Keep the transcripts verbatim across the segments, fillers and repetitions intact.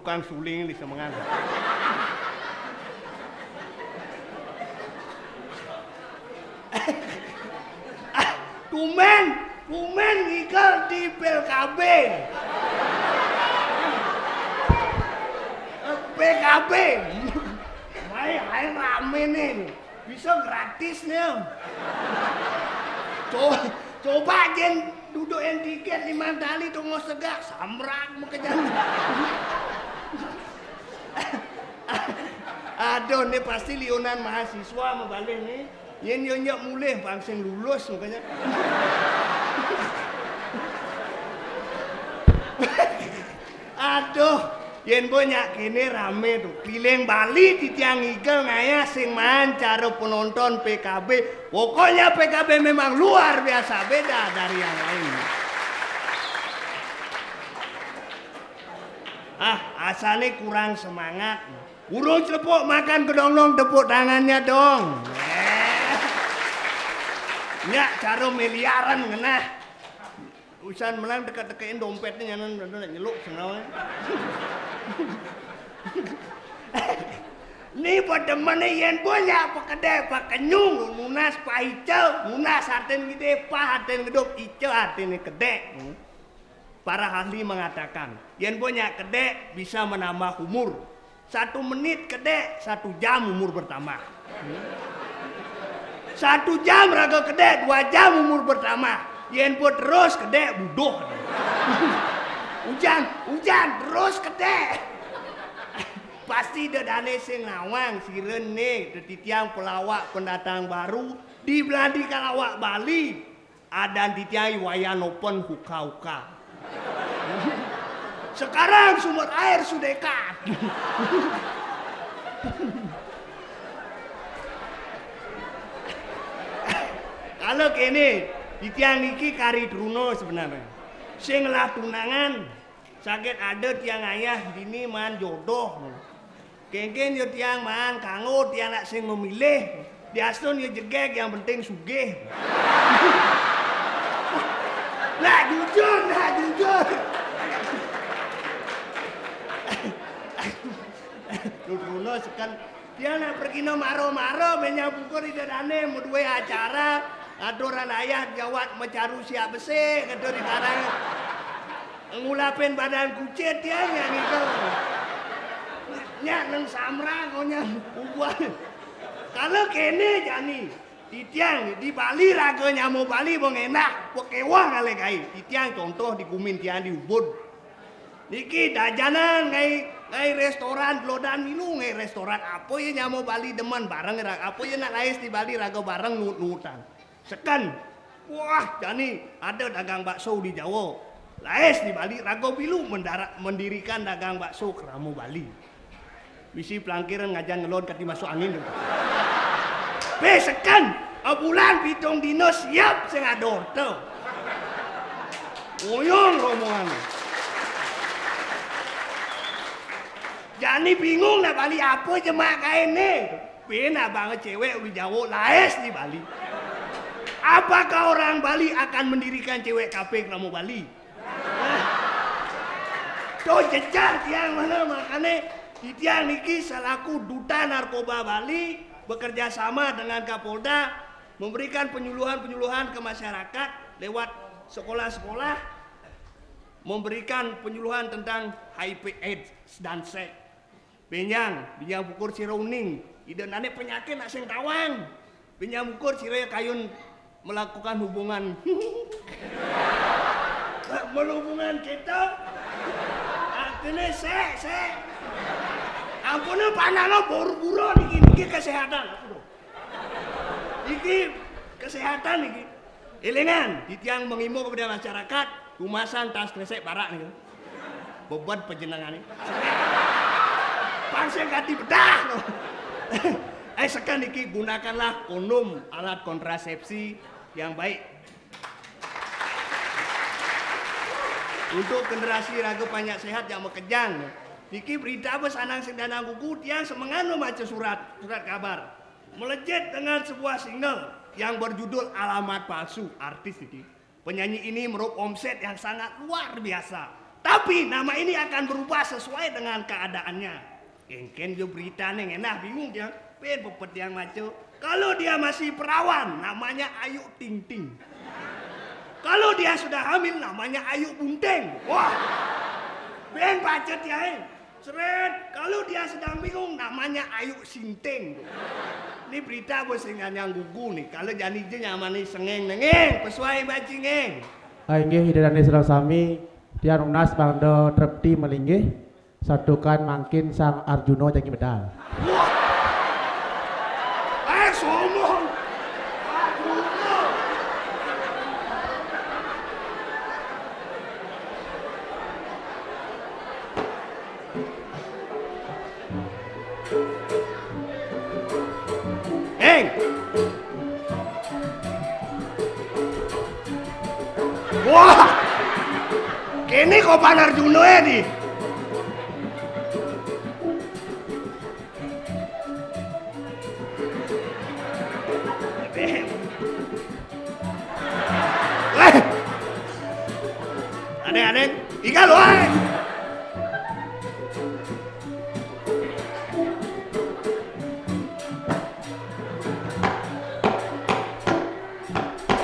tukang suling di semengan. Tumben, tumben ngigel di P K B. P K B. Mai, hai rame nih. Bisa gratis nih. Co-, coba jen duduk yang tiket lima tali tuh mau segak, samrak mau ke jalan. Aduh, ini pasti liunan mahasiswa mau balik nih. Yen yo nyok mulih, bang sing lulus makanya. Aduh, yen mbok nyak kene rame tuh. Keliling Bali titiang ngigel ngayah sing maan cara penonton P K B. Pokoknya P K B memang luar biasa, beda dari yang lain. Ah, asane kurang semangat. Urung celepuk makan kedonglong, tepuk tangannya dong. Eh. Nyak cara miliaran ngenah. Usan menang teke-tekein dompetnya nyanan nyeluk sengawa. Ni pademene yen banyak pekedek, pakenyung, nunas, pahica, nunas artin gede, pa artin gedok, ica artin kedek. Hmm. Para ahli mengatakan, yen banyak kedek bisa menambah umur. Satu menit kedek, satu jam umur bertambah. Satu jam raga kedek, dua jam umur bertambah. Yen pun terus kedek, buduh. Ujan, ujan, terus kedek. Pasti dedane sing nawang, sirene, tetitiang pelawak pendatang baru, di belandi kalawak Bali. Adan titiang wayan open huka-huka. Sekarang sumber air sudah dekat. Kalau kene, titiang niki kari Truno sebenarnya. Sing lah tunangan, sakit ada tiang ayah dini man jodoh. Kengken yo tiang maan kanggo tiang nak sing memilih. Diastun yo jegeg, yang penting sugih. Lah jujur, lah jujur. Lu Bruno sekan tiang nak pergi no maro-maro, menyang bukur ida dane mau duwe acara, aturan ayah jawat mecaru siap besik, kata di barang. Ngulapin badan kucit ya, nyak ngikel. Nyak neng samrang, oh, nyak ubuan. Kalau kene jani, titiang di Bali raga nyamo Bali bong enak, pekewah kali kai. Titiang contoh di kumin tiang di Ubud. Niki dajanan ngai, ngai restoran, lodan milu ngai restoran. Apa ya nyamo Bali demen bareng, ra-, apa ya nak lais di Bali raga bareng nut-nutan. Seken. Wah, jani ada dagang bakso di Jawa. Laes di Bali, raga bilu mendara-, mendirikan dagang bakso keramo Bali. Bisi pelangkiran ngajan ngelon kati masuk angin. Be seken, abulan pitung dino siap sing ada orta. Ngoyong rombongan. Jani bingung nak Bali apa jemak kain ni. Pin abang cewek uli Jawa laes di Bali. Apakah orang Bali akan mendirikan cewek kafe keramo Bali? Tuh jejak tiang mana makane titiang niki selaku duta narkoba Bali bekerja sama dengan Kapolda memberikan penyuluhan-penyuluhan ke masyarakat lewat sekolah-sekolah, memberikan penyuluhan tentang H I V AIDS dan seks. Pinjang, pinjang bukur sira uning. Ida nane penyakit nak sing tawang. Pinjang bukur sira kayun melakukan hubungan. Melhubungan kita. Artinya sek, sek. Ampun, panano buru-buru niki, niki kesehatan. Iki kesehatan iki. Elingan, titiang mengimbau kepada masyarakat, tumasan tas kresek barak nih. Beban pejenengan nih. Pangsel ganti bedah loh. Eh, sekan iki gunakanlah kondom, alat kontrasepsi yang baik. Untuk generasi raga banyak sehat yang mekejang. Niki berita apa sanang sing danang kuku, tiang semengan lo maca surat, surat kabar. Melejit dengan sebuah single yang berjudul Alamat Palsu, artis iki. Penyanyi ini meraup omset yang sangat luar biasa. Tapi nama ini akan berubah sesuai dengan keadaannya. Kéngkén jo berita né, ngenah bingung dia. Pén pepet yang maco. Kalau dia masih perawan, namanya Ayu Ting Ting. Kalau dia sudah hamil, namanya Ayu Bunting. Wah. Pén pacet ya, eh. Seret, kalau dia sedang bingung, namanya Ayu Sinting. Ini berita bos ringan yang gugu nih. Kalau jani je nyaman nih sengeng nengeng, pesuai bajingeng. Ah, inggih, Ida dané sareng sami, tiang nunas mangda trepti malinggih, santukan mangkin Sang Arjuna jagi medal. Wah! Eh, sombong! Arjuna! Heng! Wah! Kéné kopan Arjuna ya di. Eh! Adéng-adéng, igal waé.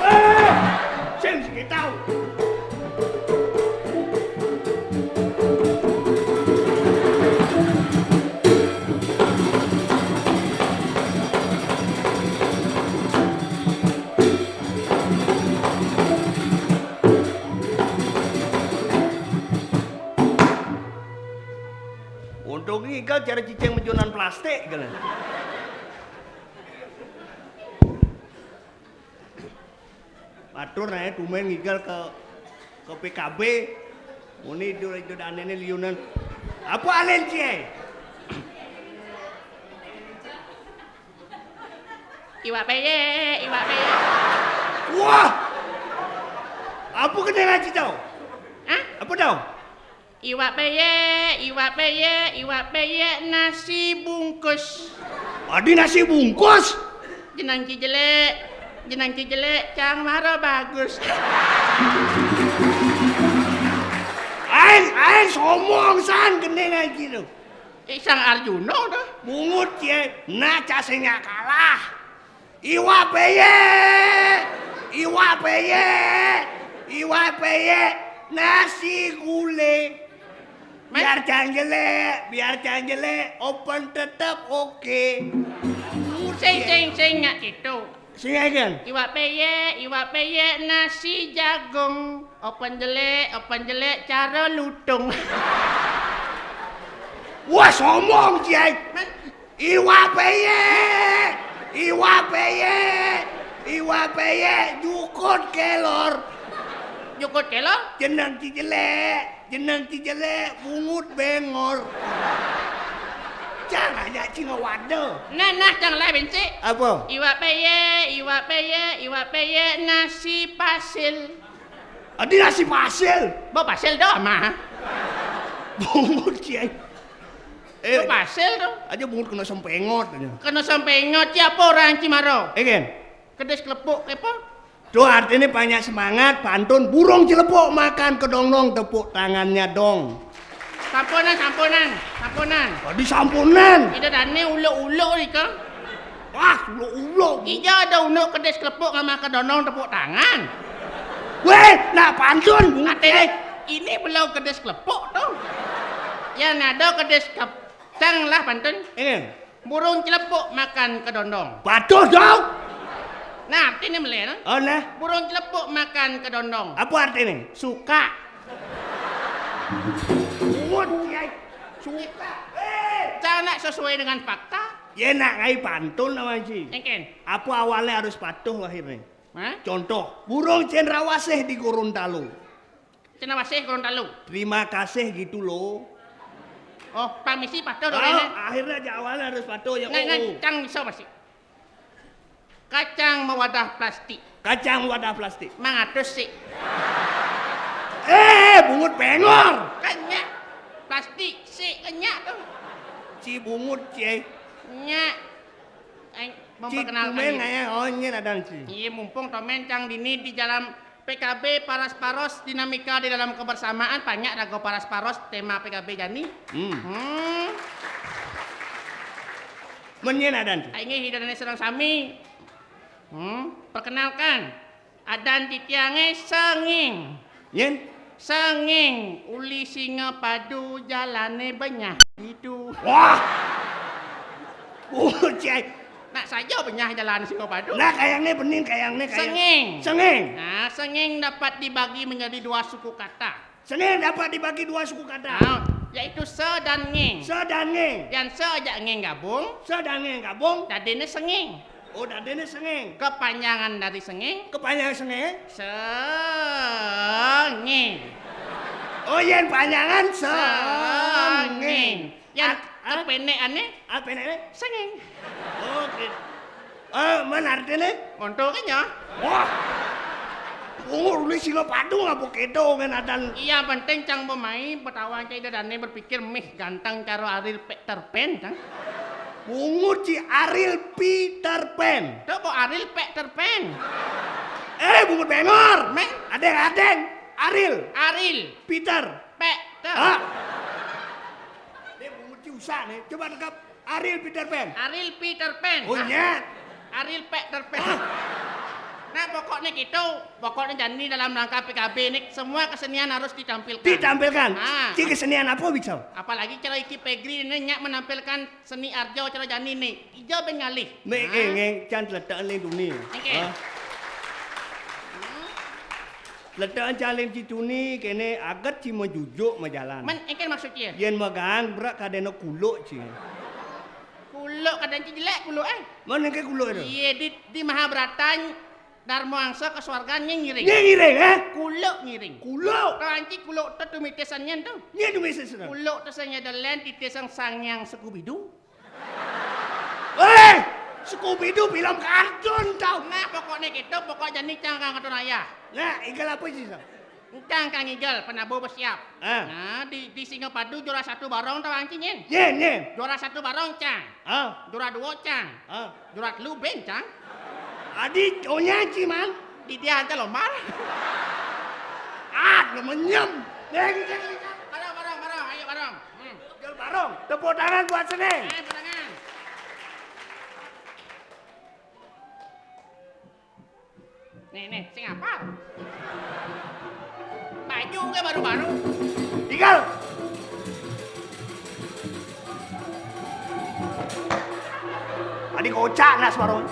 Eh, sing siki tau. Untung iki cara cicing mejunan plastik, gitu. Matur naé tumén ngigal ke, ke P K B. Muni itu, itu dané liunan. Apa alén cié? Iwak péyé, iwak péyé. Wah! Apa kéné ngaji tau? Hah? Apa tau? Iwak péyé, iwak péyé, iwak péyé nasi bungkus. Adi nasi bungkus? Jeneng Ki Jelék, jeneng Ki Jelék cang mara bagus. Aing, aing sombong san gending aing gitu. Ih, Sang Arjuna dah. Bungut cie, nah cacingnya kalah. Iwak péyé, iwak péyé, iwak péyé, nasi gulé. Mas? Biar cang jelék, biar cang jelék, open tetep oké. Sing, sing, sing, nggak gitu. Sing aja kan? Iwak péyé, iwak péyé, nasi jagung. Open jelék, open jelék, cara lutung. Wah, sombong, Cai. Mas? Iwak péyé, iwak péyé, iwak péyé, jukut kelor. Jukut kelor? Jeneng ci jelék, jeneng ci jelék, bungut bengor. Jangan aja ci ngawada. Nah, nah, jangan lah, benci. Apa? Iwak péyé, iwak péyé, iwak péyé, nasi pasil. Adi nasi pasil. Ba pasil dah, mah. Bungut, Cai. Eh, pasil dong. Aja bungut kena sempengot aja. Kena sempengot, siapa orang Cimaro? Eh, Gen. Kedis kelepuk, apa? Tuh, artinya banyak semangat, pantun, burung celepuk makan kedondong, tepuk tangannya dong. Sampunan, sampunan, sampunan. Tadi sampunan. Ida dané uluk-uluk nika. Wah, uluk-uluk. Ija ada unuk kedis kelepuk ngamah kedondong tepuk tangan. Wéh, nak pantun, bungut. Até ini belum kedis kelepuk tuh. Ya, nado kedis kep-, cang lah pantun. Ini. Burung celepuk makan kedondong. Patuh dong. Nah, artinya melé, nah. Oh, nah. Burung celepuk makan kedondong. Apa artinya? Suka. Bungut, Cai. Suka. Eh, cang nak sesuai dengan fakta. Ya nak ngai pantun nama Haji. Engken. Apa awalnya harus patuh akhirnya? Hah? Contoh, burung cendrawasih di Gorontalo. Cendrawasih Gorontalo. Terima kasih gitu loh. Oh, pamisi patuh dong ini. Akhirnya aja awalnya harus patuh ya. Nggak, nggak, oh, cang bisa masih. Kacang mawadah plastik. Kacang wadah plastik. Mangatus sih. Eh, bungut bengor. Kenya. Plastik sih kenya tuh. Ci bungut, Cai. Nya. Aing memperkenalkan diri. Ci tumén nggak ya? Oh, ini ada, Ci. Iya, mumpung tomén cang dini di dalam P K B paras-paros, dinamika di dalam kebersamaan, banyak lagu paras-paros tema P K B jani. Hmm. Hmm. Mén nyén adan tu? Inggih, Ida dané sareng sami. Hmm. Perkenalkan, adan titiangé Senging. Nyén? Senging, uli Singapadu jalané benyah itu. Wah. Bocah. Nak saja benyah jalan Singapadu. Nah, kayangné bening, kayangné kayang. Senging. Senging. Nah, senging dapat dibagi menjadi dua suku kata. Senging dapat dibagi dua suku kata. Nah, yaitu se dan nging. Se dan nging. Yang se ajak nging gabung. Se dan nging gabung. Dadiné senging. Oh, dadiné senging. Kepanjangan dari senging. Kepanjangan senging. Senging. Oh, yén panjangan senging. Senging. Yang At-, ah? Kependekané? Ah, pendekané? Senging. Oh, gitu. Eh, mén artiné? Monto kenya. Wah. Umur uli Singapadu ngapa kéto ngén adan? Iya, penting cang pemain, petawang cang Ida dané berpikir mih ganteng karo Ariel Peter Pan, cang. Bungut ci Ariel Peter Pan. Tuh, kok Ariel Peter Pan? Eh, bungut bengor. Mén? Adéng, adéng. Ariel. Ariel. Peter. Peter. Ah. Né bungut ci usah né. Coba tegap. Ariel Peter Pan. Ariel Peter Pan. Oh, ah. Nyén. Ariel Peter Pan. Ah. Nah, pokoknya gitu. Pokoknya jani dalam rangka P K B ini semua kesenian harus ditampilkan. Ditampilkan. Ah. Ci kesenian apa bisa? Apalagi cara Iki Pegri ini nyak menampilkan seni arjo cara jani nih. Ijo ben ngalih. Mé, ah, éngkén can tletekan ling tuni. Éngkén. Ah. Hmm. Tletekan can ling ci tuni kéné aget ci majujuk majalan. Mén éngkén maksudnya? Yén magang brak kadéna kuluk ci. Kuluk kadén ci jelék kuluk, eh. Mén éngkén kuluk itu? Iya, di, di Mahabharata Darmawangsa ke swargan nyé ngiring. Nyé ngiring, eh? Kuluk ngiring. Kuluk. Tawang ci kuluk to tumitisan nyén to. Nyé tumitisan. Kuluk to sing nyadelen titisan Sang Hyang Skubidu. Wéh, Skubidu film kartun tau. Nah, pokoknya gitu, pokok jani cang kang atur ayah. Nah, énggal apa sih, Sang? Cang kang énggal, penabuh bersiap. Ah. Nah, di, di Singapadu juara satu barong tawang ci nyén? Nyén, nyén. Juara satu barong, cang. Ah. Juara dua, cang. Ah. Juara telu bén, cang. Adi, onya ci man. Di dia aja lombar. Ah, lu menyem. Deng, deng, deng. Barong, barong, barong, ayo barong. Hmm. Jual barong. Tepuk tangan buat Senging. Eh, tepuk tangan. Nih, nih, sing apa? Baju ke baru-baru. Tinggal. Adi kocak nak sebarang.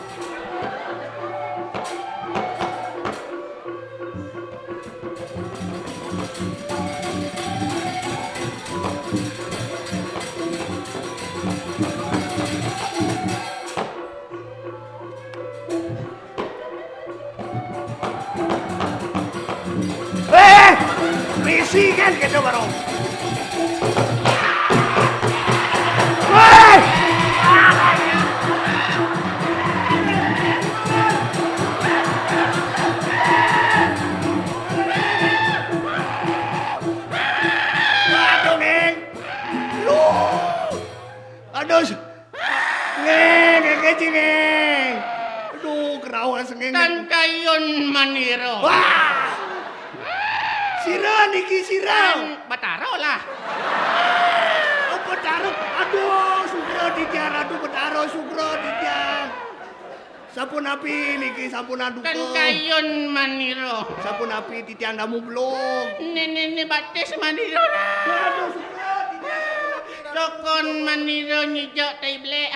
Eh, bisi kan kita baru. Woi! Aduh, Neng. Lu. Aduh. Ngéng, ngéng, ngéng, ngéng. Aduh, kerauh Senging. Tan kayun manira. Wah. Sira niki sira. Tan Betara lah. Oh, Betara. Aduh, sugra titiang, aduh, Betara, sugra titiang. Sapunapi niki, sampun aduka. Tan kayun manira. Sapunapi titiang damu belog. Néné batis manira. Aduh, sugra titiang. Dokon manira nyijak tai blék.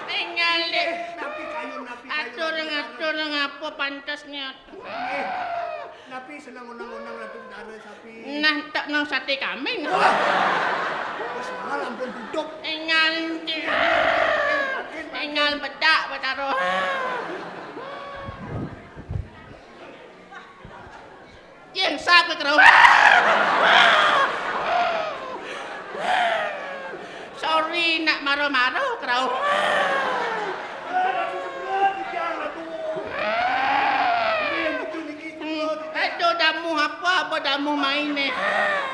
Énggal dé. Napi kayun, napi kayun. Atur ngatur ngapa pantes nyata. Nggih. Napi seneng undang-undang Ratu Betara sapi? Nah, tak nang saté kambing. Wah. Wis mahal ampun tutup. Énggal. Énggal bedak Betara. Yén sap ke kerauh. Sorry, nak mara-mara kerauh. Hmm, aduh, damuh apa, apa damuh main ni?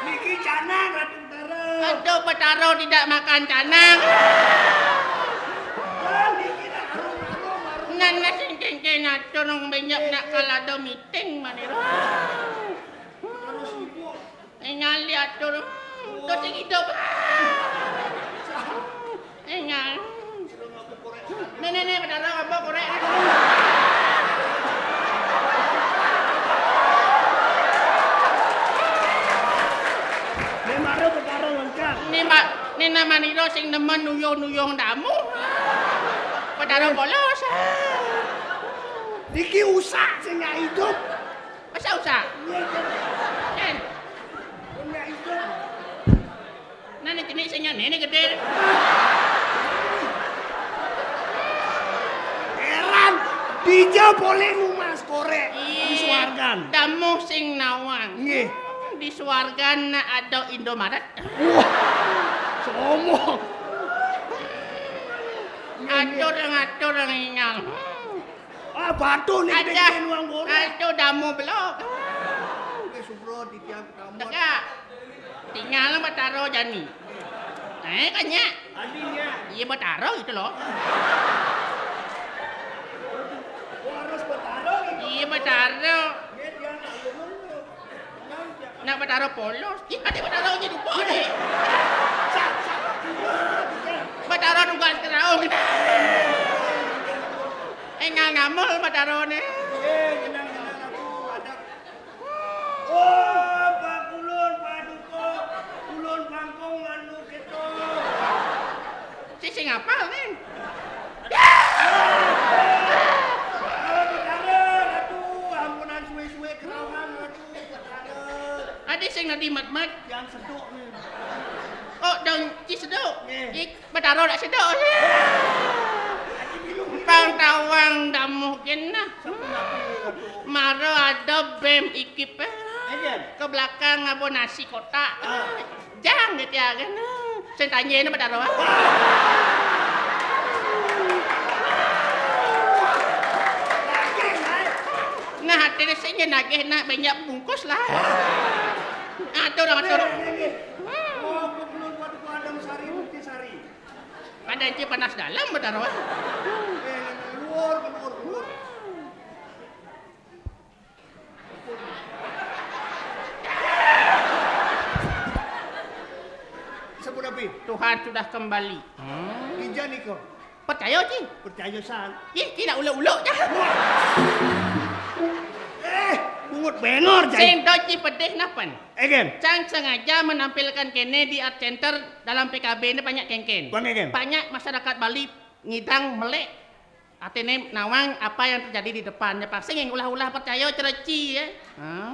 Niki canang, Ratu Betara. Aduh, Betara tidak makan canang. Nana sing kéngkén atur nang benjak nak kalado meeting manira. Terus ibu. Énggal diatur. Hmm, terus sing idup. Énggal. Né, né, né, Betara, apa korék? Né mara Betara lengkap. Né ma-, né namanira sing nemen nuyung-nuyung damu. Betara polos. Niki usak sing nggak idup. Masa usak? Iya, iya. Kan? Sing nggak idup. Nah, né jenik sing nyane né gedé. Héran, dija boleh numas korék di suargan. Damuh sing nawang. Nggih. Hmm, di suargan ada Indomaret. Wah, sombong. Atur ngatur ngingal. Hmm. Ah, batu né gedé nuang korék. Aja damuh belog. Wis sugro titiang kedamot. Tegak. Tinggal Betara jani. Eh, kan nyak? Adi nyak. Iya, Betara gitu loh. Oh, harus Betara gitu. Iya, Betara. Dia, dia nggak lulus tuh. Nak Betara polos. Ih, ada Betara aja lupa deh. Betara tugas keraung. Énggal ngamel Betara né. Iya, tenang, tenang, aku ada. Oh, Pak Kulun, Pak Duko, Kulun Bangkong anu kéto. Si sing apal, Ning? Aduh, Betara, aduh, ampunan suwe-suwe kerawan, aduh, Betara. Adi sing nadi mat-mat? Yang seduk nih. Oh, dong ci seduk. Nggih. Ik Betara dak sedok. Pang tawang damuh gén nah. Mara ada bem ikip, eh. Ke belakang ngaba nasi kotak. Jang dia tiaga nah. Sing tanya nah Betara. Nah, hati dia sing nagih nak banyak bungkus lah. Atur, atur. Oh, belum, waduh, Adam Sari, Mukti Sari. Ada ci panas dalam, Betara. Eh, luar, luar, luar. Sebut api. Tuhan sudah kembali. Hmm. Ija niko. Percaya, Ci? Percaya, san. Ih, ci nak uluk-uluk, Ci. Wah. Eh, bungut bengor, Ci. Sing to, Ci, pedih napan? Egen. Cang sengaja menampilkan kéné di Art Center dalam P K B ini banyak kéngkén. Bang Egen. Banyak masyarakat Bali ngidang melek. Artiné nawang apa yang terjadi di depannya. Pasti yang ulah-ulah percaya cereci ya. Hah?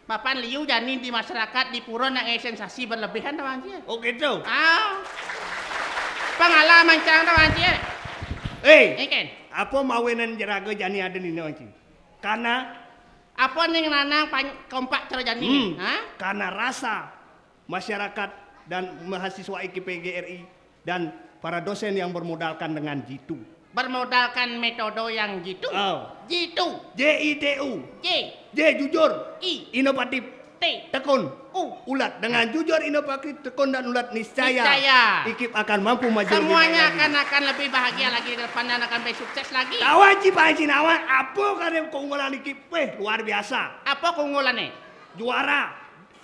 Mapan liu jani di masyarakat di pura nak ngai sensasi berlebihan tawang cie. Oh gitu. Ah. Pengalaman cang tawang cie. Eh, Eken. Apa mawinan jeraga jani ada di nawang cie? Karena apa ning lanang pan-, kompak cara jani? Hmm. Hah? Karena rasa masyarakat dan mahasiswa I K P G R I dan para dosen yang bermodalkan dengan jitu. Bermodalkan metode yang jitu. Oh. Jitu. J I T U. J. J jujur. I. Inovatif. T. Tekun. U. Ulat. Dengan jujur, inovatif, tekun dan ulat niscaya. Niscaya. Ikip akan mampu maju lebih baik lagi. Semuanya akan, akan lebih bahagia lagi ke depan dan akan lebih sukses lagi. Tawang ci, Pak Haji Nawang, apa karena keunggulan Ikip? Weh, luar biasa. Apa keunggulannya? Juara.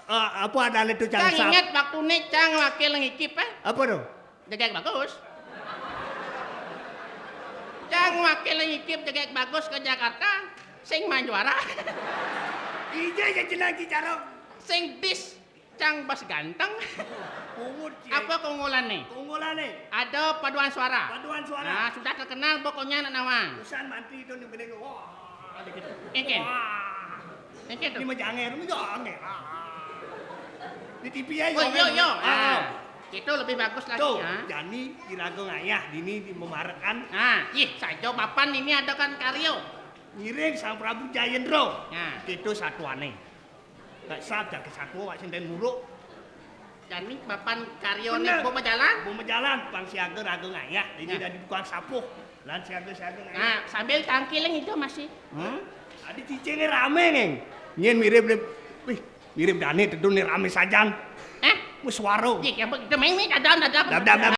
Eh, apa ada itu cang sap? Cang ingat waktu ni cang wakil ngikip, eh? Apa tu? Jegeg bagus. Cang wakil ngikip jegeg bagus ke Jakarta, sing main juara. Ija ja jenang Cicarok. Sing dis, cang bas ganteng. Pungut, cie. Apa keunggulan ni? Keunggulan ni? Ada paduan suara. Paduan suara. Nah, sudah terkenal pokoknya anak nawang. Usan mantri itu ni bening. Wah, ada gitu. Eken. Wah. Eken tu. Ini mah janger, ini janger. Ah. Di T V aja. Oh, iya, iya. Ah. Ah. Itu lebih bagus lagi, tu, ha? Jani di raga ngayah dini di memarekan. Ah, ih, saja mapan ini ada kan karya. Ngiring Sang Prabu Jayendra. Nah. Itu satuane. Tak sab jaga satwa wak sing den muruk. Jani mapan karyane. Bener. Bo majalan? Bo majalan, pang siaga raga ngayah. Ini. Nah. Dadi tukang sapuh. Lan siaga-siaga ngayah. Nah, sambil tangkiling itu masih. Hmm? Adi cicinge rame, Ngeng. Nyen mirip, mirip. Wih, mirip dane tedun ni rame sajan. Eh? Wis waro. Dik, yang begitu main, main, dadam, dadam. Dadam, dadam.